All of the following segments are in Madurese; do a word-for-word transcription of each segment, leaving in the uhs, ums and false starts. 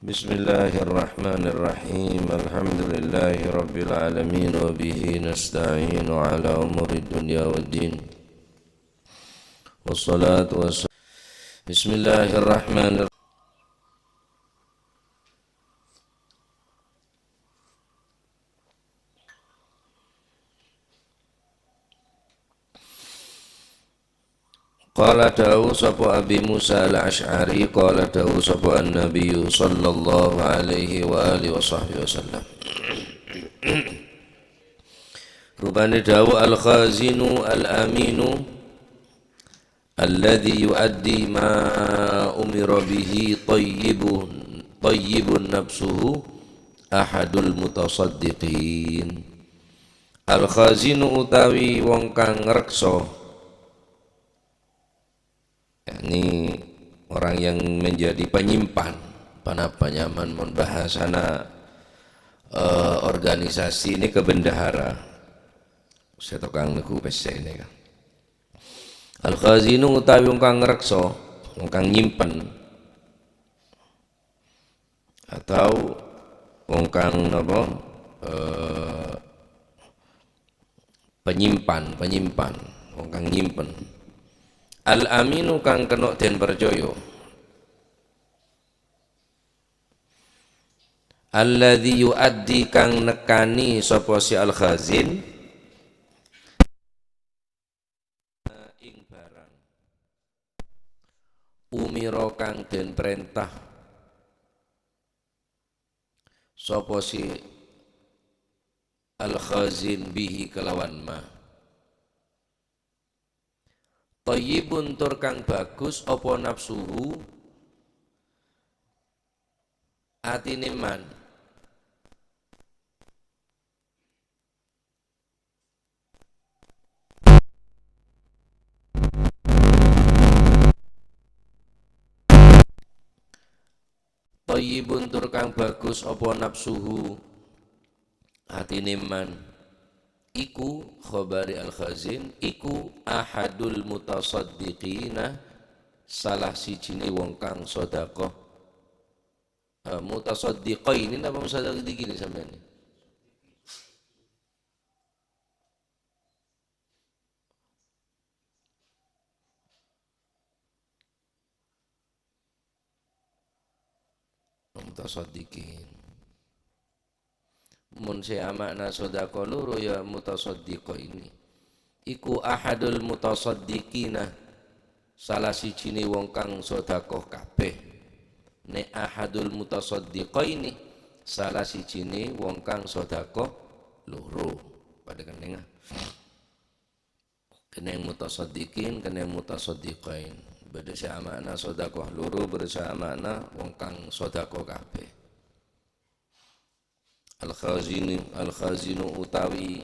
Bismillahirrahmanirrahim. Alhamdulillahirabbil alamin, wa bihi nasta'inu ala umuri dunya waddin. Wassalatu was-, Bismillahirrahmanirrahim. Qala, dawuh sapa Abi Musa Al-Asy'ari, qala, dawuh sapa An-Nabiyyu sallallahu alaihi wa alihi wa sahbihi wasallam. Rupane dawuh, "Al-khazinu al-aminu alladzi yuaddi ma umira bihi thayyibun, thayyibun nafsuhu ahadul mutasaddiqin." Al-khazinu utawi wong kang ngrekso, yakni orang yang menjadi penyimpan, panapa nyaman mon bahasana, eh, organisasi ini ke bendahara. Saya tukang negu pese ini kan. Al-khazinu utawi wong kang ngrekso, wong kang nyimpen. Atau wong kang napa? Eh, penyimpan, penyimpan, wong kang nyimpen. Al-aminu kang kena den percaya. Alladzi yuaddi kang nekani sapa si al-khazin ing barang. Umira kang den perintah sapa si al-khazin bihi kelawan ma. Thayyibun tur kang bagus apa nafsuhu, atine man. Thayyibun tur kang bagus apa nafsuhu, atine man. Iku khabari al-khazin, iku ahadul mutasaddiqina, salah sijine wong kang sedekah. Eh, mutasaddiqaini napa mutasaddiqina sampeyan? Mutasaddiqin. Mun se ama'na sodako loro ya mutasaddiqaini. Iku ahadul mutasaddiqina, salah sijine wong kang sodako kabeh. Ne ahadul mutasaddiqaini, salah sijine wong kang sodako loro. Padha kennenga. Kenneng mutasaddiqin, kenneng mutasaddiqain. Bâdâ sè ama'na sodakoh loro, bâdâ sè ama'na wong kang sodakoh kabeh. Al-khazinu, al-khazinu utawi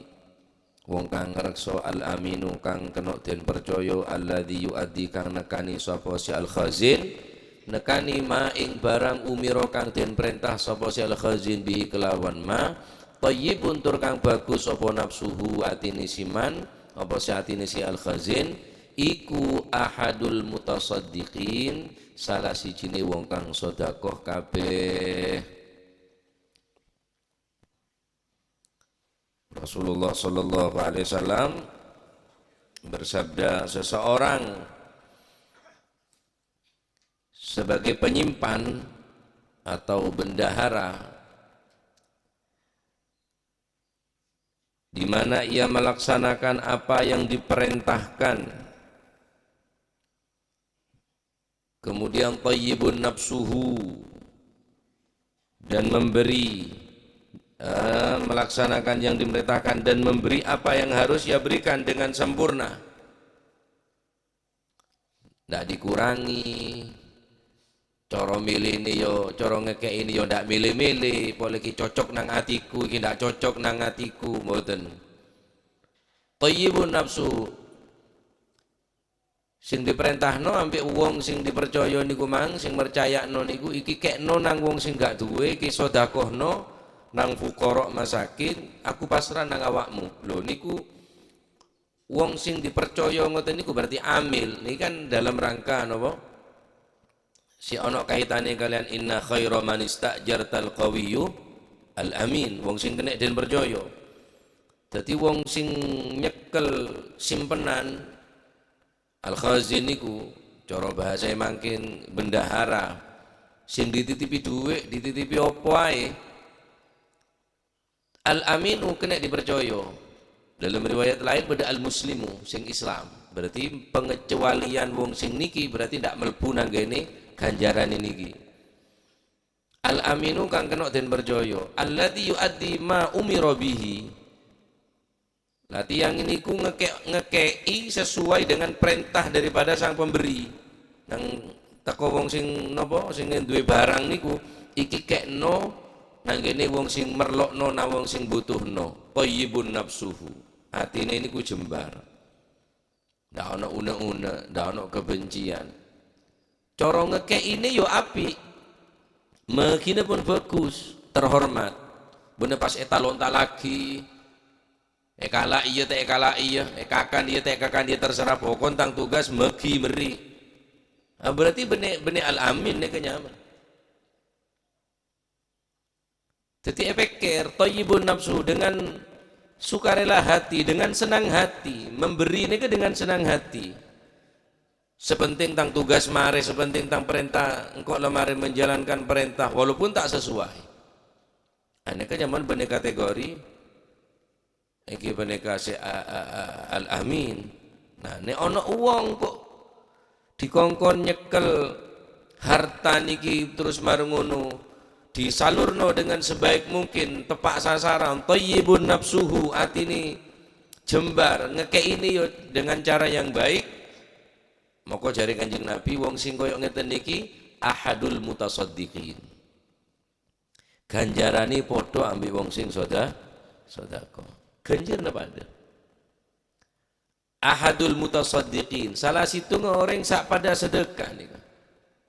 wong kang ngrekso, al-aminu kang kena den percaya, alladzi yuaddi kang nekani sapa si al-khazin, nekani ma ing barang umira kang den perintah sapa si al-khazin bihi kelawan ma, thayyibun tur kang bagus apa nafsuhu, atine si man, apa si atine si al-khazin, iku ahadul mutasaddiqin, salah sijine wong kang sodakoh kabeh. Rasulullah sallallahu alaihi wasallam bersabda, seseorang sebagai penyimpan atau bendahara, di mana ia melaksanakan apa yang diperintahkan, kemudian thayyibun nafsuhu, dan memberi, eh, melaksanakan yang diperintahkan dan memberi apa yang harus ia berikan dengan sempurna. Ndak dikurangi. Cara milihne yo, cara ngekke'ine yo ndak milih-milih, polè iki cocok nang atiku, iki ndak cocok nang atiku, mboten. Thayyibun nafsu. Sing diperintahno ampe' wong sing dipercaya niku mang, sing mercaya'no niku, iki kekno nang wong sing gak duwe, iki sodakohno nang fukara masakin, aku pasrah nang awakmu. Lho, niku wong sing dipercaya ngoten niku berarti amil. Niki kan dalam rangka napa? sè ana kaitanè kalèyan inna khaira man ista'jartal qawiyyu al-amin, wong sè kennè' dhin parcajâ. Dhâddhi wong sè nyekkel simpenan, al-khazin niku, cara bhâsaè mangkèn bendahara, sè dititipi dhuwâ', dititipi apa aè. Al-aminu kennè' diparcajâ. Dalam riwayat laèn bâdâ al-muslimu, sè Islam. Berarti pangecualian wong sè nèkè berarti ndak mlebu nang kènè ghânjhârân nèkè. Al-aminu kang kennè' dhin parcajâ. Alladzi yu'addi ma umira bihi. Lah, tiyang niku ngekè-, ngekè'i sesuai dengan perintah daripada sang pemberi. Nang teko wong sing napa, sing duwè barang niku, iki kè'no nang kènè wong sing merlo'no, nang wong sing butuhno. Thayyibun nafsuhu. Atèna niku jembar. Ndak ana une-une, ndak ana kebencian. Cara ngekè'ina ya apik. Mèghina pon bagus, terhormat. Bânnè pas ètalon-talaghi, èkala' iyâ ta' èkala' iyâ, èkakan iyâ ta' èkakan iyâ, terserah, pokon tang tugas mèghi mèrri'. Ah, berarti bânnè, bânnè Al-Amin nèka nyaman. Dhâddhi èpèkkèr, thayyibun nafsu, dengan sukarela hati, dengan senang hati, memberi nèka dengan senang hati. Sepenting tang tugas marè, sepenting tang perintah, engko' la marè menjalankan perintah, walaupun ta' sesuai. Ah, nèka nyaman bânnè kategori Èngghi panèka sè a-, a-, a-, Al-Amin. Nah, nè' ana wong kok dikongkon nyekkel harta nèkè terros marè ngono, disalurno dengan sebaik mungkin, teppa' sasaran, thayyibun nafsuhu, atèna jembar, ngekè'ina ya dengan cara yang baik, maka jârè Kanjeng Nabi, wong sing koyo ngèten nèkè ahadul mutasaddiqin. Ghânjhârânna padâ ambi' wong sing soda-, sodako. Ghânjhârânna padâ. Ahadul mutasaddiqin, sala sèttongnga orèng sè padâ sedekah nèka.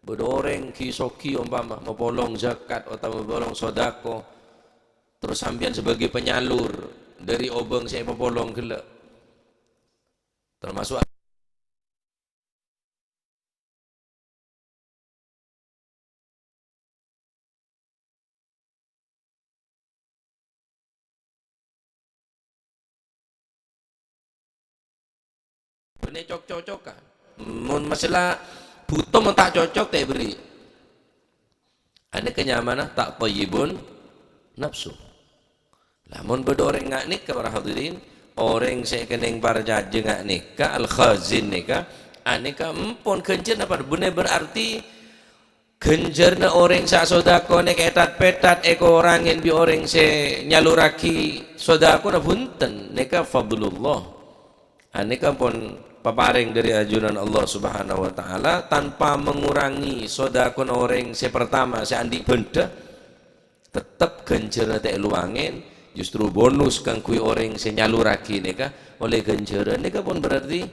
Bâdâ orèng ghi-, soghi ompama, mapolong zakat otabâ mapolong sodako, terros sampèyan sebagai penyalur dâri obâng sè èpapolong ghellâ'. Termasuk Bânnè cok-cocoka. Mon masalah bhuto mon ta' cocok ta' èberri'. Anèka nyamana ta' thayyibun nafsu. Lah, mon bâdâ orèng nga' nèka, para hadirin, orèng sè kennèng parcajâ nga' nèka, al-khazin nèka, anèka empon ghânjhârânna padâ. Bânnè berarti ghânjhârânna orèng sè sodako nèka ètat-pètat èkorangè bi' orèng sè nyalurraghi sodakona, bhunten, nèka fadlullah. Anèka pon paparèng dâri ajunan Allah Subhanahu wa Ta'ala tanpa mengurangi sodakona orèng sè pertama sè andi' bhândhâ, tettep ghânjhârânna ta' èloangè, justru bonus kaangghuy orèng sè nyalurraghi nèka ollè ghânjhârân. Nèka pon berarti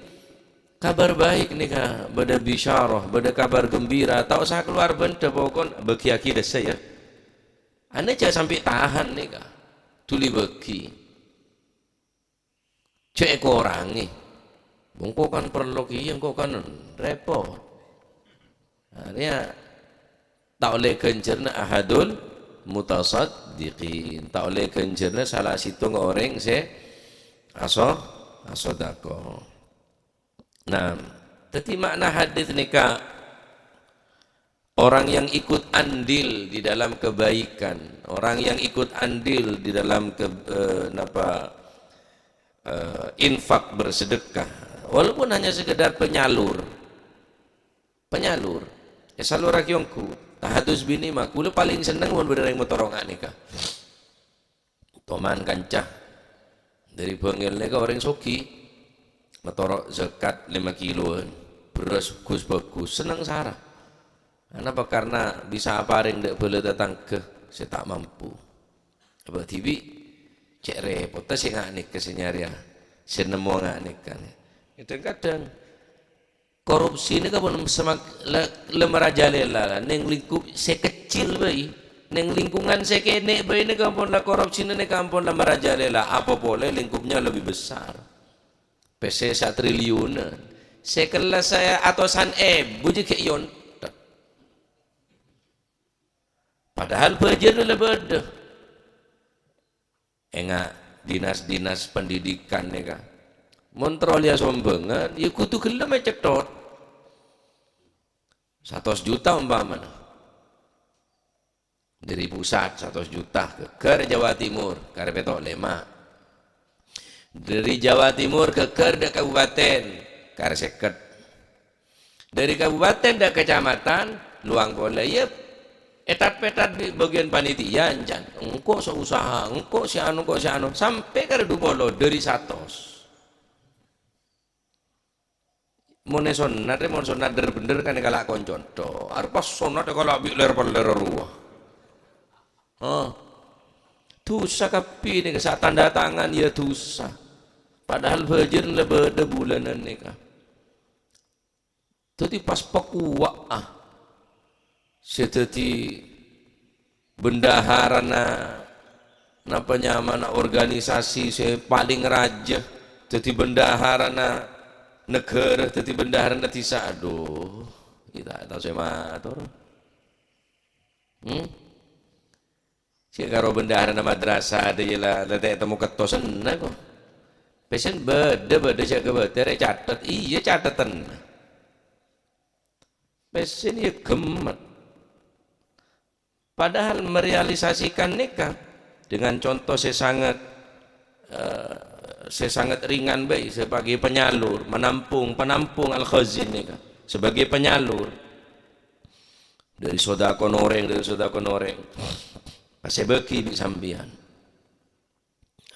kabar baik nèka, bâdâ bisyarah, bâdâ kabar gembira, ta' osa kalowar bhândhâ, pokon bâghiyâghi dâssa, ya. Anè jhâ' sampè' tahan nèka, dhuli bâghi. Jhâ' èkorangè. Engko' kan parlo kèya, engko' kan repot. Nah, rèya ta' ollè ghânjhârânna ahadul mutasaddiqin. Ta' ollè ghânjhârânna sala sèttongnga orèng sè aso-, asodako. Nah, dhâddhi ma'na hadis nèka, orang yang ikut andil di dalam kebaikan, orang yang ikut andil di dalam ke-, eh, napa, eh, infak, bersedekah, walaupun hanya sekedar penyalur, penyalur, èsalurraghi ongghu, tahadus binè ma, kaulâ palèng senneng mon bâdâ orèng matoro' nga' nèka. Toman kanca. Dâri Bângèl nèka orèng soghi. Matoro' zakat lèma kiloan. Bherrâs ghus-bhâghus, senneng sara. Anapa? Karna bisa aparèng dâ' bhâlâ tatangghâ sè ta' mampu. Apa dhibi'? Cè' rèpotta sè nga' nèka sè nyarèya, sè nemmo nga' nèka. Kadhâng-kadhâng Korupsi nèka pon semak-, la, la marajalela, la, neng lingkup sè kecil bhâi, neng lingkungan sè kènè' bhâi nèka pon la korupsina nèka ampon la marajalela, apa polè lingkupnya lebih besar. Pèssè satriliunan, sè kella sè atosan èbu jiyâ ghi' èyonthek. Padahal bâjârna la bâdâ. Enga' dinas-dinas pendidikan nèka. Mon terro lèya sombhângan, ya kodhu ghellem ècèthot. Satos juta ompamana. Dâri pusat satos juta, ghâggâr Jawa Timur, karè pèto' lèma'. Dâri Jawa Timur, ghâggâr dâ' kabupaten, karè sèket. Dâri kabupaten dâ' kacamatan, lowang polè, yep. Ètat-pètat bi' bâgiyân panitia, èncan. Engko' sè usaha, engko' sè anu, engko' sè anu. Sampè' karè du polo dâri satos. Mon è sonnat, mon sonnat dhâr-bhendhâr kan èkala' koncon. Dhu, arè pas sonnat èkala' bi' lèr-pèllèr rowa. Hah. Dhusa kabbhi nèka, sa tanda tangan ya dhusa. Padahal bâjârna la bâdâ bulânan nèka. Dhâddhi pas pakowa'a sè dhâddhi bendaharana, napa nyamana, organisasi sè palèng rajâ, dhâddhi bendaharana naghârâ, dhâddhi bendaharana dhisa. Adhu, kita tao sè mator. Hmm? Sè karo bendaharana madrasah dâ' iyâ la, la ta' ètemmo ketto senneng ko. Pèssèna bâdâ, bâdâ sè kabâtèr ècatet, iyâ catetanna. Pèssèna iyâ ghemmet. Padahal merealisasikan nèka dengan contoh sè sangat, eh, sè sangat ringan bhâi sebagai penyalur, menampung, penampung al-khazin nèka, sebagai penyalur. Dâri sodakon orèng, dâri sodakon orèng. Pas èbâgi bi' sampèyan.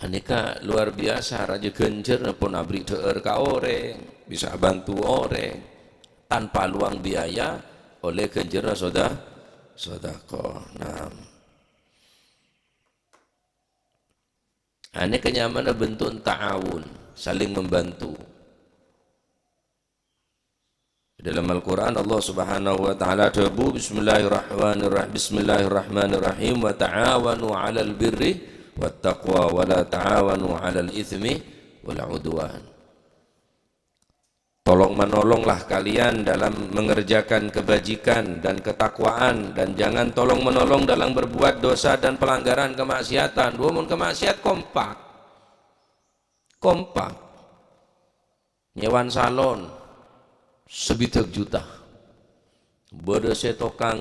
Anèka luar biasa, rajâ ghânjhârna pon aberri' dhâ'âr ka orèng, bisa bantu orèng, tanpa luang biaya, ollè ghânjhârna soda-, sodaqoh. Nah. Anèka nyamana bentuk ta'awun, saling membantu. Dalam Al-Qur'an, Allah Subhanahu wa Ta'ala adhâbu, "Bismillahirrahmanirrah-, Bismillahirrahmanirrahim, wa ta'awanu 'alal birri wat taqwa, wa la ta'awanu 'alal itsmi wal 'udwan." Tolong-menolonglah kalian dalam mengerjakan kebajikan dan ketakwaan, dan jangan tolong-menolong dalam berbuat dosa dan pelanggaran kemaksiatan. Dhu, mon kemaksiat, kompak. Kompak. Nyèwan salon, sabidhâk juta. Bâdâ sè tokang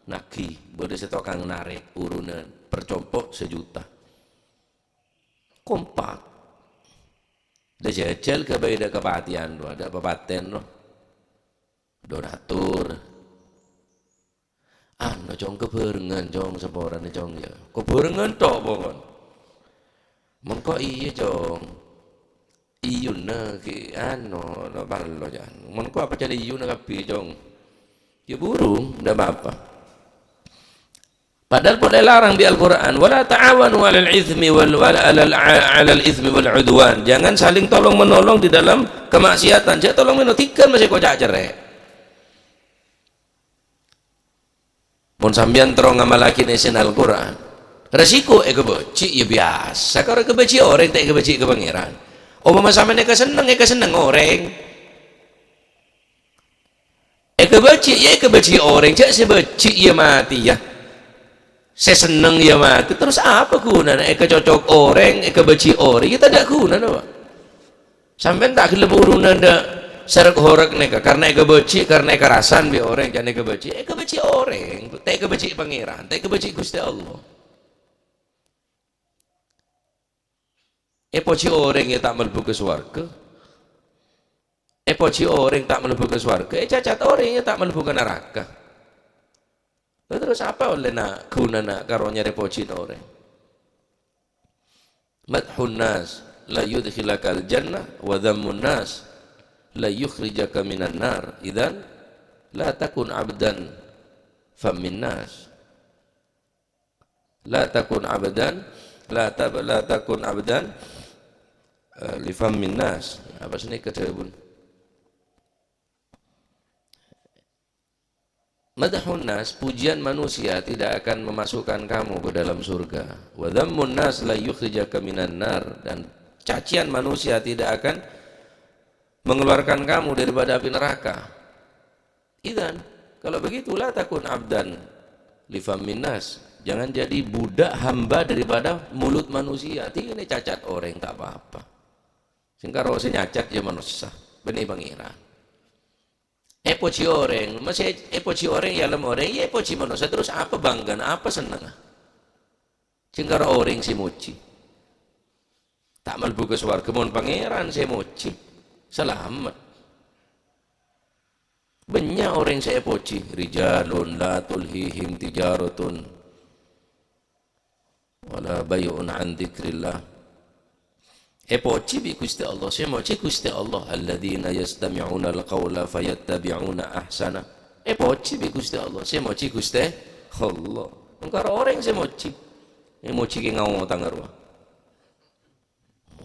nagih, bâdâ sè tokang narèk urunan, per compo' sajuta. Kompak. Dâ' jhâjhâl ghâbây dâ' kapatèyan, dâ' papatèn, no. Donatur. Anu, Cong, kabhârengan, Cong, saporana, Cong, ya. Kabhârengan tok, pokon. Mengko iyâ, Cong. Iyuna ghi' anu, lo parlo, Cong. Mengko apa ca'na iyuna kabbhi, Cong? Ya burung, ndak apa-apa. Padahal pole larang di Al-Qur'an, "Wala ta'awanu 'alal itsmi wal, wal, 'alal, 'alal itsmi wal 'udwan." Jangan saling tolong-menolong di dalam kemaksiatan. Jhâ' tolong-menolong, tikan masih kocak cerrè'. Mon sampèyan terro ngamallaghi èssèna Al-Qur'an, resiko èkabâji', ya biyasa karo èkabâji' orèng, ta' èkabâji' ka Pangèran. Opama sampèyan èkasenneng, èkasenneng orèng. Èkabâji', ya èkabâji' orèng, jhâ' sè bâji', ya matè, ya. Sè senneng, ya matè. Terros apa ghunana èkacocok orèng, èkabâji' orèng? Ya tadâ' ghunana, Pak. Sampèyan ta' ghellem urunan dâ' sarek-horek nèka, karna èkabâji', karna èkarasan bi' orèng, jhâ' èkabâji'. Èkabâji' orèng, ta' èkabâji' Pangèran, ta' èkabâji' Ghustè Allah. Èpoji orèng ya ta' mlebu ka sowarghâ. Èpoji orèng ta' mlebu ka sowarghâ, ècacat orèng ya ta' mlebu ka naraka. Lha terros apa ollèna ghunana karo nyarè pojina orèng? Madhun nas la yudkhilakal jannah wa dzammun nas la yukhrijaka minan nar. Idzan la takun abdan fammin nas. La takun abdan, la tab-, la takun abdan, eh, li fammin nas. Apa sè nèka dhâbuna? Madhun nas, pujian manusia tidak akan memasukkan kamu ke dalam surga. Wa dzammun nas la yukhrijaka minan nar. Dan cacian manusia tidak akan mengeluarkan kamu daripada api neraka. Idzan, kalau begitu, la takun abdan li fammin nas. Jangan jadi budak, hamba daripada mulut manusia. Artine cacat orèng ta' pa-apa. Sè karo sè nyacat ya manossa, bânnè Pangèran. Èpojhi orèng, mosè èpojhi orèng, èalem orèng, ya èpojhi manossa. Terus apa bânggana, apa sennengnga? Sè karo orèng sè mojhi. Ta' malbu ka sowarghâ mon Pangèran sè mojhi. Salamet. Bânnya' orèng sè èpojhi, "Rijalun la tulhihim tijaratun wala bai'un an dzikrillah." Èpojhi bi' Ghustè Allah, sè mojhi Ghustè Allah. "Alladzina yastami'unal qaula fayattabi'una ahsana." Èpojhi bi' Ghustè Allah, sè mojhi Ghustè Allah. Engko' orèng sè mojhi. Sè mojhi kè ngaotang rowa.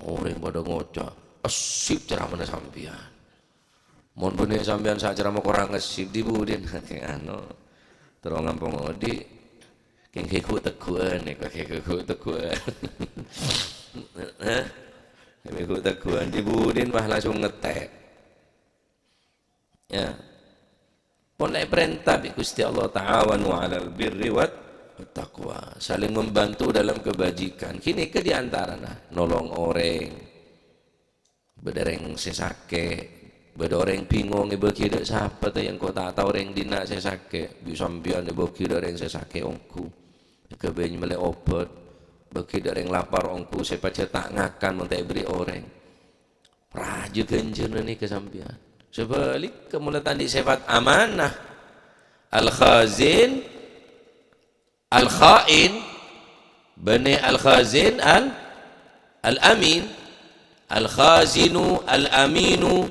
Orèng padâ ngoca', "Essip ceramana sampèyan." Mon bânnè sampèyan sè acerama korang essip, dhi budina? Anu, terro ngampong odi', kèng ghu'-tegghu'ân, nèko ghu'-tegghu'ân. Hah? Kèng ghu'-tegghu'ân, dhi budina mah langsung ngetek. Ya. Pon èparènta bi' Ghustè Allah, "Ta'awanu 'alal birri wat taqwa." Saling membantu dalam kebajikan. Ghânèka di antarana nolong orèng. Bâdâ orèng sè sakè', bâdâ orèng bingung èbâghi dâ' sapa ta' engko' ta' tao orèng dinna' sè sakè'. Bi' sampèyan èbâghi dâ' orèng sè sakè' ongghu. Èghâbây mellè obât. Bâghi dâ' orèng lapar ongghu sè pajhât ta' ngakan mon ta' èberri' orèng. Rajâ ghânjhârânna nèka sampèyan. Sabhâligghâ, mon la ta' andi' sèfat amanah, al-khazin, al-kha'in, bânnè al-khazin, al-, al-amin. Al-khazinu, al-aminu,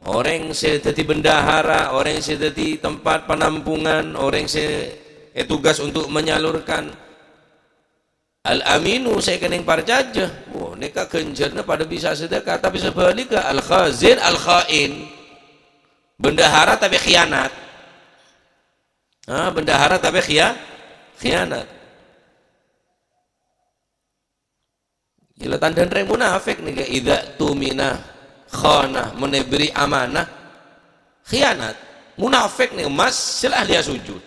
orèng sè dhâddhi bendahara, orèng sè dhâddhi tempat penampungan, orèng sè ètugas untuk menyalurkan. Al-aminu sè èkennèng parcajâ, wah, nèka ghânjhârânna padâ bisa sedekah, tapè sabhâligghâ al-khazin, al-kha'in. Bendahara tapè khianat. Ah, bendahara tapè khia-, khianat. Ghilâ tandhâna rèng munafik nèka, idza tumina khana, mon èberri' amanah, khianat. Munafik nèka, masih ahli sujud.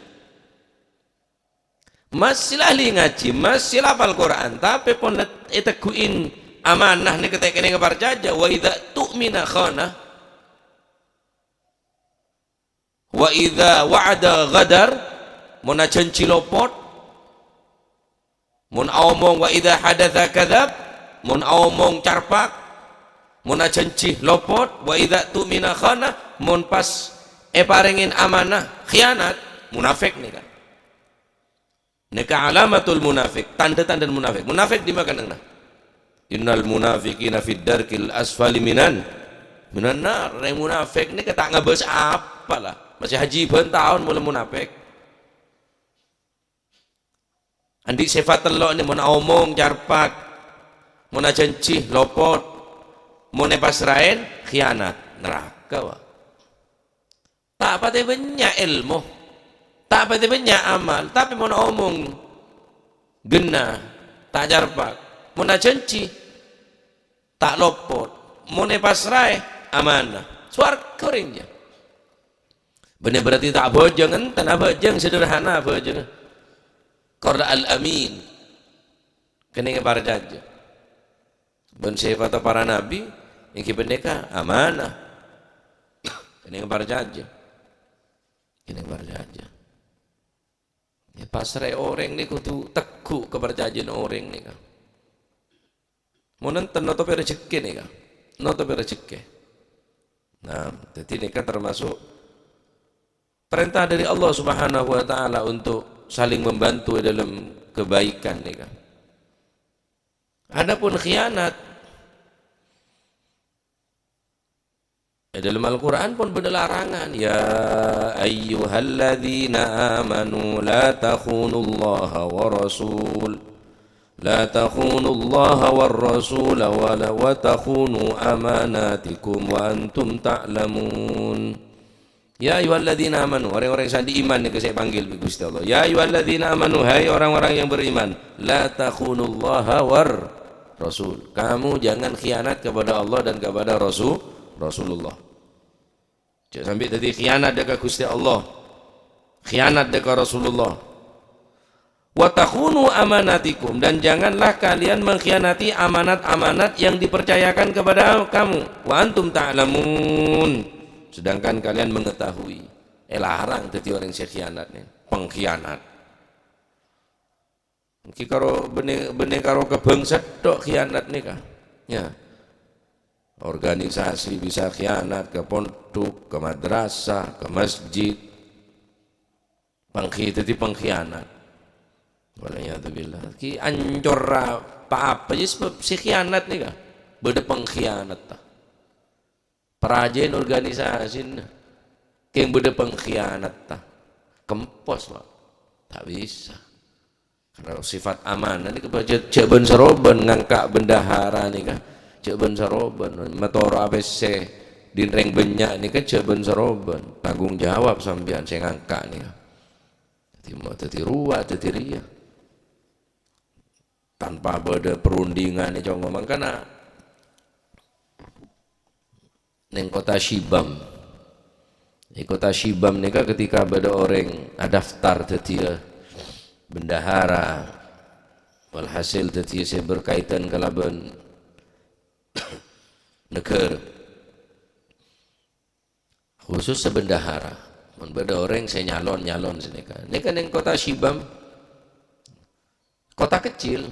Masih ahli ngajhi, masih apal Qur'an, tapè pon ètegghu'in amanah nèka ta' èkennèng parcajâ, wa idza tu'mina khana, wa idza wa'ada ghadar, mon ajhânjhi lopot, mon aomong, wa idza hadatsa kadzab, mon aomong carpak, mon ajhânjhi lopot, wa idza tu'mina khana, mon pas èparèngè amanah khianat, munafik nèka. Nèka alamatul munafik, tandhâ-tandhâna munafik. Munafik dimma kennengnganna? Innal munafiqina fid darkil asfali minan, minan nar. Rèng munafik nèka ta' ngabâs apa la. Masih hajji bân taon molaè munafik. Andi' sèfat tello' nèka, mon aomong carpak, mon ajhânjhi lopot, mon èpasraè khianat, neraka, wa. Ta' patè bânnya' èlmo, ta' patè bânnya' amal, tapè mon omong ghenna, ta' carpak, mon ajhânjhi, ta' lopot, mon èpasraè, amanah. Sowarghâ rèng jâ. Bânnè berarti ta' abhâjâng, enten abhâjâng, sederhana abhâjâng. Karna Al-Amin. Kennèng èparcajâ. Bân sèfatta para nabi, èngghi panèka amanah. Kennèng parcajâ. Kennèng parcajâ. Ya, pasra'è orèng nèka kodhu tegghu' kaparcajâ'ân orèng nèka. Mon enten notobhi rejhekkè nèka. Notobhi rejhekkè. Nah, jadi nèka termasuk perintah dari Allah Subhanahu wa Ta'ala untuk saling membantu dalam kebaikan nèka. Adapun khianat, è dâlem Al-Qur'an pon bâdâ larangan, "Ya ayyuhalladzina amanu la takhunullaha wa rasul, la takhunullaha war rasula wa la, wa takhunu amanatikum wa antum ta'lamun." "Ya ayyuhalladzina amanu," orèng-orèng sè andi' iman nèka sè èpanggil bi' Ghustè Allah. "Ya ayyuhalladzina amanu," hai orang-orang yang beriman, "la takhunullaha war rasul." Kamu jangan khianat kepada Allah dan kepada Rasul, Rasulullah. Jhâ' sampè' dhâddhi khianat dâ' ka Ghustè Allah. Khianat dâ' ka Rasulullah. "Wa takhunu amanatikum," dan janganlah kalian mengkhianati amanat-amanat yang dipercayakan kepada kamu. "Wa antum ta'lamun," sedangkan kalian mengetahui. Èlarang dhâddhi orèng sè khianat, nè, pengkhianat. Ènggi karo bânnè, bânnè karo ka bangsa tok khianat nèka. Ya. Organisasi bisa khianat ka pondhuk, ka madrasah, ka masjid. Pengkhi-, dhâddhi pengkhianat. Wal'iyadzubillah. Ki ancor ra-, pa-apa jâ sabâb sè khianat nèka. Bâdâ pengkhianat, ta. Parajâ'ân organisasina. Kèng bâdâ pengkhianat, ta. Kempos, Pak. Ta' bisa. Karena sifat amanah nèka jâ-, jâ' bân-sarobân ngangka' bendahara nèka. Jâ' bân-sarobân. Matoro'a pèssè dhin rèng bânnya' nèka jâ' bân-sarobân. Tanggung jawab sampèyan sè ngangka' nèka. Dhâddhi ma-, dhâddhi rowa, dhâddhi rèya. Tanpa bâdâ perundingan, è, congo. Mangkana neng kota Shibam. È kota Shibam nèka ketika bâdâ orèng adaftar dhâddhiyâ bendahara, walhasil dhâddhiyâ sè berkaitan kalabân negara. Khusus sè bendahara. Mon bâdâ orèng sè nyalon-nyalon sanèka. Nèka neng kota Shibam, kota kecil.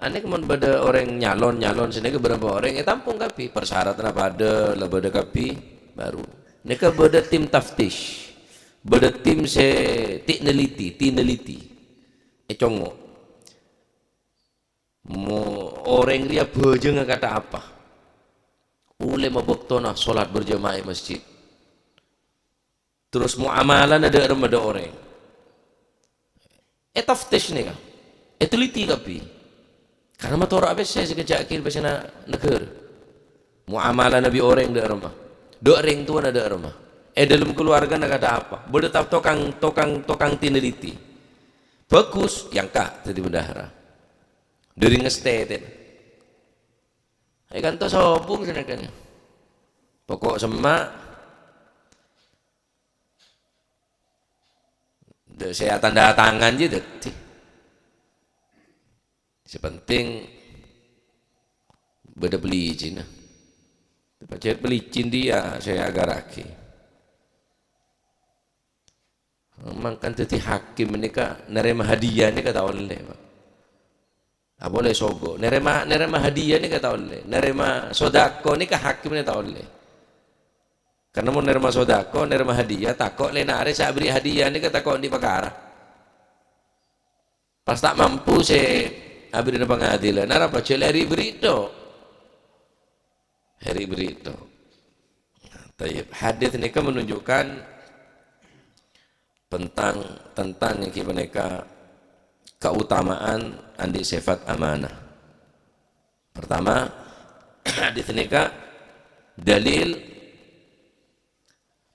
Anèka mon bâdâ orèng nyalon-nyalon sanèka bârâmpa orèng, ètampong kabbhi. Persyaratanna padâ, la bâdâ kabbhi, baru. Nèka bâdâ tim taftish. Bâdâ tim sè ti-, neliti, ti-, neliti. Ècongo'. Mo-, orèng rèya bhâjângnga kantha apa? Ollè mabâktona sholat berjamaah è masjid. Terros muamalana dâ' remma dâ' orèng. Ètaftish nèka. Èteliti kabbhi. Karena matoro'a pèssè sè èkajhâ'aghi pèssèna negara. Muamalana bi' orèng dâ' remma. Dâ' rèng towana dâ' remma. È dâlem kalowargana kantha apa? Bâdâ ta-, tokang, tokang, tokang tineliti. Bagus, èangka' dhâddhi bendahara. Dâri ngastètèna. È kantos sobung sanèka. Pokok semma'. Dâ-, sè atanda tangan jiyâ dhâddhi. Sè penting bâdâ pelicinna. Pajhât pelicin dhiyâ sè agarraghi. Mangkana dhâddhi hakim nèka narèma hadiah nèka ta' ollè, Pak. Apolè sogo, narèma, narèma hadiah nèka ta' ollè. Narèma sodako nèka hakimma ta' ollè. Karena mon narèma sodako, narèma hadiah, tako' lè narè sè aberri' hadiah nèka tako' andi' pakara. Pas ta' mampu sè aberri'na pangadilan, arapa jhâ' lè ri'-berri' tok. Ri'-berri' tok. Tayyib. Hadis nèka menunjukkan tentang, tentang ènggi panèka keutamaan andi' sifat amanah. Pertama, hadis nèka dalil,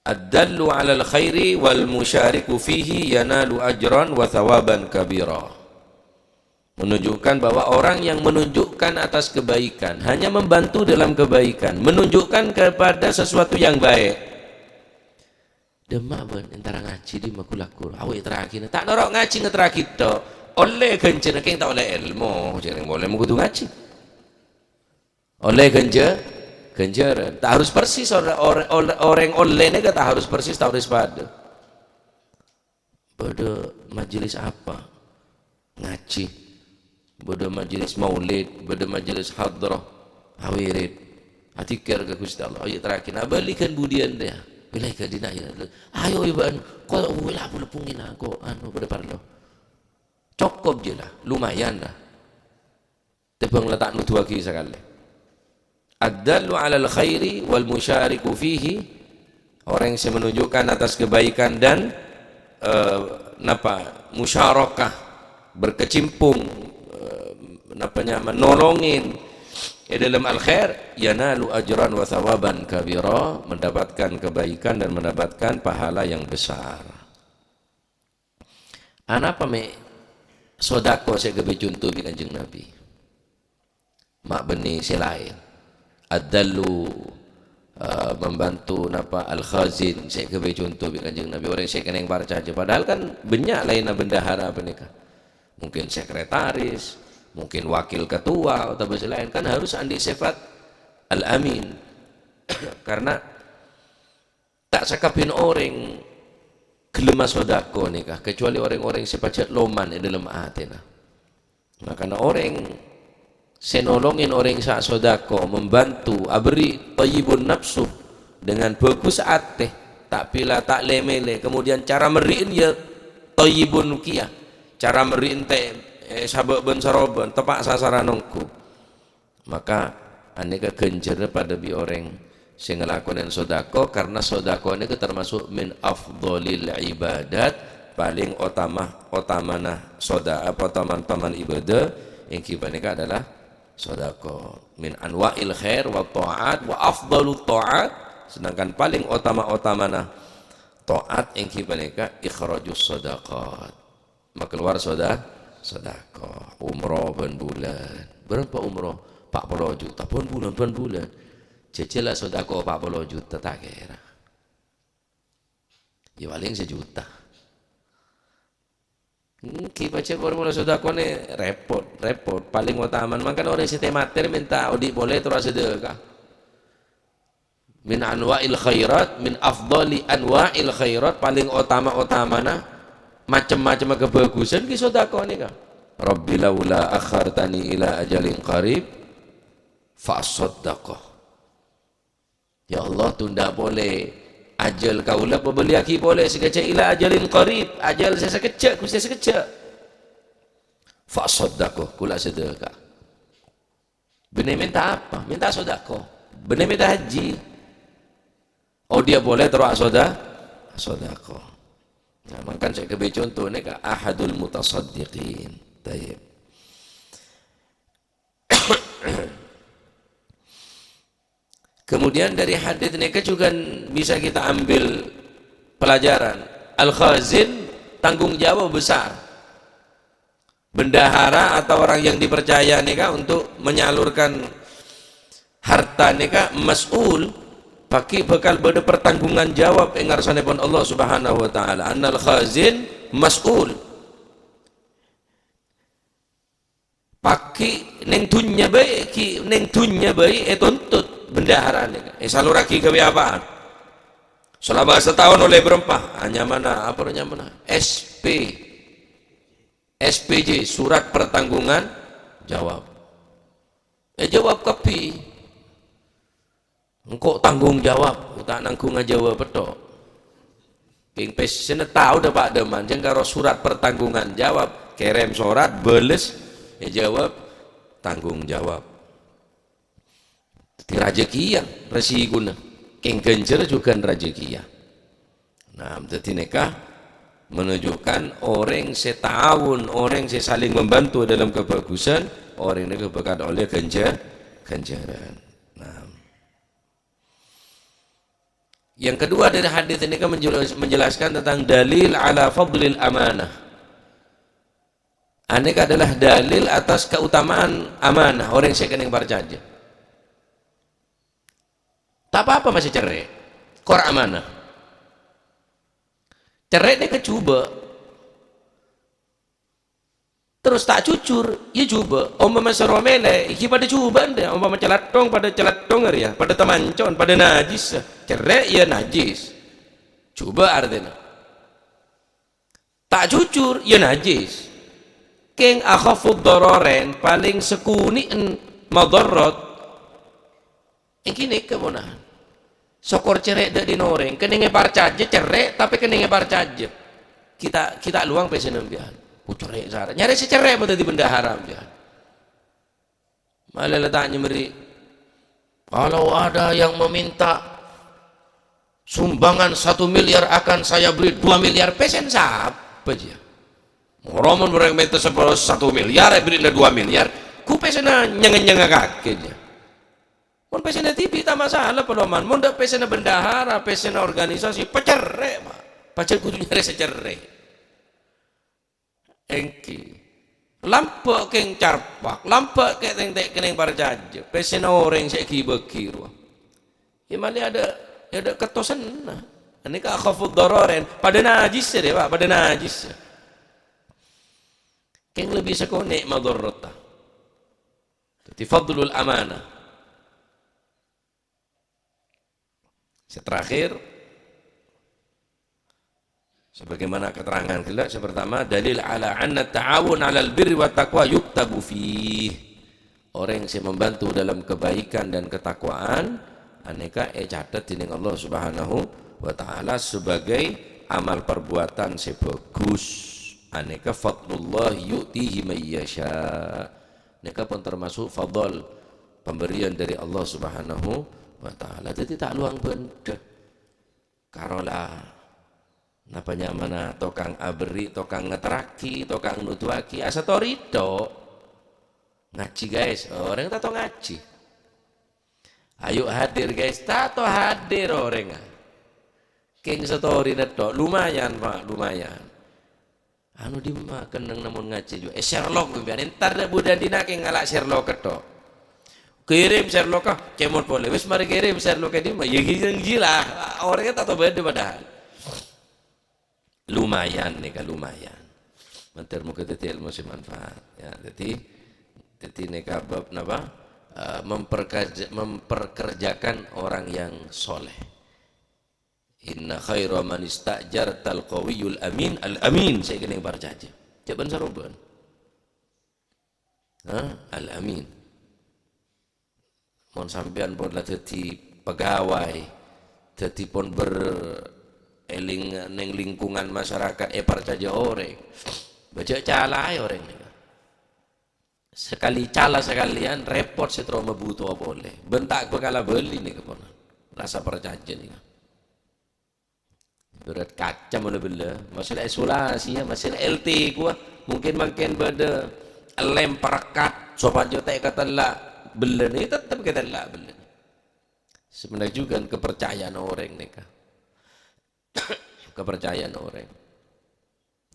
"Ad-dallu 'alal khairi wal musyariku fihi yanalu ajran wa thawaban kabira." Menunjukkan bahwa orang yang menunjukkan atas kebaikan, hanya membantu dalam kebaikan, menunjukkan kepada sesuatu yang baik. Dâmma bân èntara ngajhi dhimma ghulâ ghuru. Awè' èterraghi. Ta' noro' ngajhi, ngeterraghi tok. Ollè ghânjhârân, kèng ta' ollè èlmo. Jhâreng polè mon kodhu ngajhi. Ollè ghânjhâ-, ghânjhârân. Ta' harus persis or-, or-, or-, orèng ollè nèka ta' harus persis, ta' harus padâ. Bâdâ majelis apa? Ngajhi. Bâdâ majelis maulid, bâdâ majelis hadrah, awirid. Adzikir ka Ghustè Allah. Ayo terakhir, nah, bâlighân budiyân rèya. Bilâ ka dinna' ya. Ayo, ya, bân. Kok, wala, aku lebbungin aku, anu, padâ parlo. Cokop jiyâ la, lumayan la. Tèmbhâng la ta' noduwâghi sakalè. Ad-dallu 'alal khairi wal musyariku fihi, orang yang menunjukkan atas kebaikan dan, eh, napa, musyarakah, berkecimpung, eh, napa nyama, nolongin, eh, dalam al-khair, yanalu ajran wa thawaban kabira, mendapatkan kebaikan dan mendapatkan pahala yang besar. Anapa mè' sodako sè èghâbây conto bi' Kanjeng Nabi? Ma' bânnè sè laèn. Ad-dallu, eh, membantu napa al-khazin sè èghâbây conto bi' Kanjeng Nabi. Orèng sè kennèng parcajâ. Padahal kan bânnya' laènna bendahara panèka. Mungkin sekretaris, mungkin wakil ketua, otabâ sè laèn, kan harus andi' sifat al-amin. Karena ta' sakabbhiyân orèng ghellem asodako nèka, kecuali orèng-orèng sè pajhât loman è dhâlem atèna. Makana orèng sè nolongè orèng sè asodako, membantu, aberri' thayyibun nafsu, dengan bagus atè, ta' pila, ta' lè-mèlè, kemudian cara merri'na ya thayyibun kèya, cara merri'na ta', eh, sabâ' bân-sarobân, teppa' sasaran ongghu. Maka anèka ghânjhârra padâ bi' orèng sè ngalakonè sodako, karena sodako nèka termasuk min afdhalil ibadat, paling otama, otamana soda-, apa, otaman-otaman ibadah, èngghi panèka adalah sodako. Min anwa'il khair wa ta'at wa afdhalut ta'at, sedangkan paling otama-otamana ta'at èngghi panèka ikhrajus sadaqat. Makalowar soda-, sodako. Umroh bân bulân. Bârâmpa umroh? Pa' polo juta. Bân bulân, bân bulân. Jhâjhâl la sodako pa' polo juta, ta' kèra. Ya, paling sajuta. Èngghi, pajhât bârâmpa sodako nè repot, repot. Paling otaman, mangkana orèng sè tè-matè mènta odi' polè terro asadhâka. Min anwa'il khairat, min afdhali anwa'il khairat, paling otama-otamana, macem-macemma kabhâghusân ghi' sodako nèka. "Rabbi laula akhartani ila ajalin qarib fa asaddaqa." Ya Allah, tunda polè ajhâl kaulâ, pabâliyaghi polè sakejjhâ' ila ajalin qarib, ajhâl sè sakejjhâ', Ghustè, sakejjhâ'. Fa asaddaqa, kaulâ sadhâka. Bânnè mènta apa? Mènta sodako. Bânnè mènta haji. Odi'â polè terro asoda-, asodako. Nah, mangkana sè kabbhi conto nèka ahadul mutasaddiqin. Tayyib. Kemudian dari hadis nèka juga bisa kita ambil pelajaran. Al-khazin tanggung jawab besar. Bendahara atau orang yang dipercaya nèka untuk menyalurkan harta nèka mas'ul, paghi' bhâkal bâdâ pertanggungan jawab è ngarsanèpon Allah Subhanahu wa Ta'ala. Annal khazin mas'ul. Paghi' neng dhunnya bhâi, ghi' neng dhunnya bhâi ètontut bendahara nèka. Èsalurraghi ghâbây apaan? Selama setahun oleh berempa, ah, nyamana, apa nyamana? S P. S P J, surat pertanggungan jawab. Èjawab kabbhi. Engko' tanggung jawab, ta' nanggung ajâwâb pètto'. Kèng pèssèna tao dâpa' dâman, jhâng karo surat pertanggungan jawab, kèrèm sorat, bâles, èjawab, tanggung jawab. Dhâddhi rajâ kèya resikona, kèng ghânjhârra jhughân rajâ kèya. Nah, dhâddhi nèka menunjukkan orèng sè ta'awun, orèng sè saling membantu dalam kebagusan, orèng nèka bhâkal ollè ghânjhâ-, ghânjhârân. Nah. Yang kedua dari hadis ini kan menjelas-, menjelaskan tentang dalil ala fadlil amanah. Anèka adalah dalil atas keutamaan amanah, orèng sè kennèng parcajâ. Ta' pa-apa masih cerrè', kor amanah. Cerrè' nèka jhubâ'. Terros ta' jujur, iyâ jhubâ'. Ompama soro mèlè, ghi' padâ jhubâ'ân rèya. Ompama calèthong, padâ calèthong rèya, padâ tamancon, padâ najis. Cerrè' iyâ najis. Jhubâ' artèna. Ta' jujur, iyâ najis. Kèng akhafud dhararain, palèng sakonè'en madharat. Èngghi nèka ponahan. Sokor cerrè' dâ' dhin orèng, kennèng èparcajâ cerrè', tapè kennèng èparcajâ. Ghi' ta', ghi' ta' lowang pèssèna sampèyan. Oh, cerrè' sara. Nyarè sè cerrè' mon dhâddhi bendahara sampèyan. Malè la ta' nyamèrri'. Kalau ada yang meminta sumbangan satu miliar akan saya beri dua miliar, pèssèna sapa jiyâ? Moro mon orèng mènta sepolo satu miliar, èbèrri'na dua miliar, ghu pèssèna nyeng-, nyengngakaghi jiyâ. Mon pèssèna dhibi' ta' masalah, paloman. Mon dâ' pèssèna bendahara, pèssèna organisasi, pacerrè', Pak. Pajhât kodhu nyarè sè cerrè'. Èngghi. Lambâ' kèng carpak, lambâ' kèng tèng-tèng kennèng parcajâ. Pèssèna orèng sè èghi-bâghi rowa. Yâ malè adâ', yâ adâ' kettosanna. Anèka akhafud dhararain. Padâ najis rèya, Pak, padâ najis. Kèng lebbi sakonè' madharratta. Dhâddhi fadlul amanah. Sè terakhir, sebagaimana keterangan ghellâ', sè pertama, dalil ala anna ta'awun 'alal birri wat taqwa yuktabu fih. Orèng sè membantu dalam kebaikan dan ketakwaan, anèka ècatet dening Allah Subhanahu wa Ta'ala sebagai amal perbuatan sè bagus. Anèka fadlullah yu'tihi may yasha. Nèka pon termasuk fadl pemberian dari Allah Subhanahu wa Ta'ala. Dhâddhi ta' lowang bhândhâ. Karola, napa nyamana tokang aberri', tokang ngaterraghi, tokang noduwaghi, asatori tok. Ngajhi, guys, orèng ta' tao ngajhi. Ayo hadir, guys, ta' tao hadir orèngnga. Kèng satorina tok, lumayan, Pak, lumayan. Anu, dimma kennengnga mon ngajhi jiyâ? Eh, Sherlock, sampèyan. Entar dâ' budhina kèng ngala' Sherlock tok. Kirim Sherlock, kèmon polè. Wis marè kirim Sherlock dimma? Ya, ghi-, ghi-, gila. Orèngnga ta' tao bâdâ padahal. Lumayan nèka, lumayan. Mator moga dhâddhi ilmu sè manfaat. Ya, dhâddhi, dhâddhi nèka bab napa? Eh, memperkerja-, memperkerjakan orang yang soleh. "Inna khaira man ista'jartal qawiyul amin." Al-amin, sè kènè' parcajâ. Ca'èpon sarobân. Hah? Al-amin. Mon sampèyan pon la dhâddhi pegawai, dhâddhi pon ber-, è ling-, neng lingkungan masyarakat èparcajâ orèng, bâjâ calaè orèng nèka. Sakalè cala sakalèyan, rèpot sè terro mabutowa polè. Bân ta' bhâkal abâli nèka pon. Rasa parcajâ nèka. Ibarat kaca mon la bellâ, masalah isolasi ya, masalah L T kuwa. Mungkin mangkèn bâdâ lem parekat, sopajâ ta' èkatella' bellâna, ya tettep èkatella' bellâna. Sebenarnya juga kepercayaan orèng nèka. Kepercayaan orèng.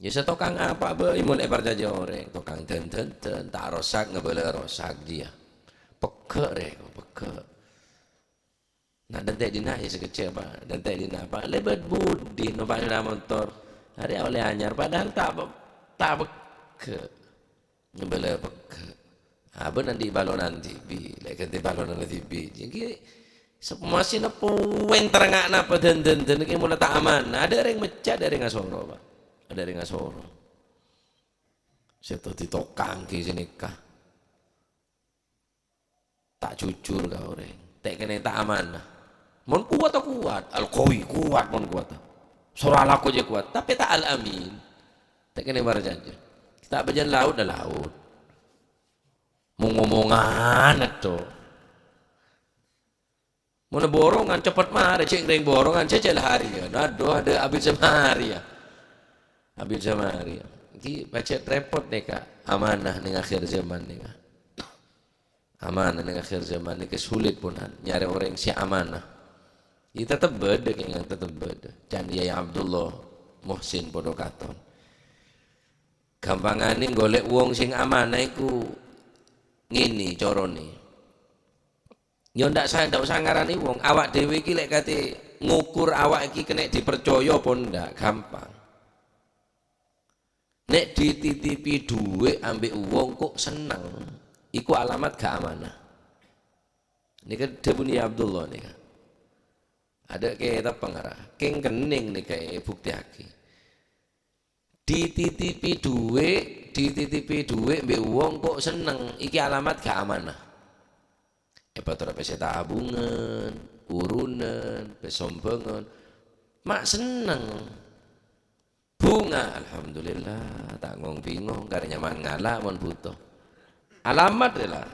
Ya, sè tokang apa bhâi mon èparcajâ orèng? Tokang dân-dândân, ta' rosak, ngabâlâ rosak jiyâ. Pegghâ', rè, pegghâ'. Nah, dântè' dinna' ya sakejjhâ', Pak. Dântè' dinna', Pak. Lèbât budi, nompang sepeda motor. Arèya ollè anyar, padahal ta' pe-, ta' pegghâ'. Ngabâlâ pegghâ'. Abâ' nanti balonan dhibi', lè' ghântè balonan dhibi'. Jânggi, sè masih neppo wènter nga' napa dân-dân-dân kè mola ta' aman. Adâ' rèng mecca, adâ' rèng asoro, Pak. Adâ' rèng asoro. Sè dhâddhi tokang kè sè nèka. Ta' jujur ka orèng. Ta' kènè' ta' amanah. Mon kowat ta' kowat, Al-Qawi kowat mon kowat. Soro alako jâ kowat, tapè ta' Al-Amin. Ta' kènè' parcajâ. Ta' bâjâna laot, dâ' laot. Mon ngomongan tok. Mon borongan cepet marè, cè' rèng borongan, cè' cè' la arèya. Aduh, adâ' abit samarèya. Abit samarèya. Ghi pajhât rèpot nèka, amanah neng akhir zaman nèka. Amanah neng akhir zaman nèka sulit ponan nyarè orèng sè amanah. Ghi tettep bâdâ, kèng tettep bâdâ. Can Yai Abdullah Muhsin padâ katon. Gampanganè golek wong sing amanah iku ngene carane. Ya ndak sa-, ndak usah ngarani wong, awak dhewe iki lek kate ngukur awak iki kena dipercaya apa ndak, gampang. Nek dititipi dhuwit ambek wong kok seneng, iku alamat gak amanah. Niki dhawuhipun Abdullah nika. Ada ke tepeng arah, kengkening nika buktiyake. Dititipi dhuwit, dititipi dhuwit mbek wong kok seneng, iki alamat gak amanah. Epator pese tabungan, urunan, pesombangan. Mak seneng. Bunga, alhamdulillah, tak ngong-bingong, karena nyaman ngala mon butuh. Alamat rela.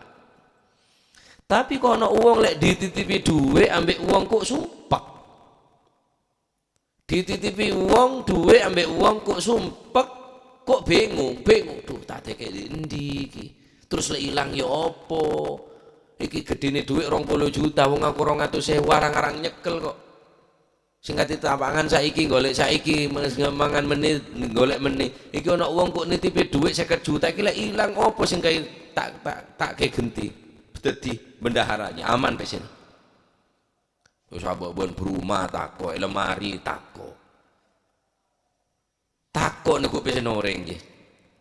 Tapi kono wong lek dititipi dhuwit ambek wong kok sumpek. Dititipi wong dhuwit ambek wong kok sumpek, kok bingung, bingung. Duh, tak teke di endi iki? Terus lek ilang ya apa? Iki gedene dhuwit rong puluh juta, wong aku rong atus ewu, arang-arang nyekel kok. Sing kate tapangan saiki golek saiki, mangan menni golek menni. Iki ana wong kok nitipi dhuwit seket juta, iki lek ilang apa sing kae tak, tak, tak kae genti? Dadi bendaharanya, aman pesen. Wis abak ban berumah tako, lemari tako. Tako niku pesen oreng nggih.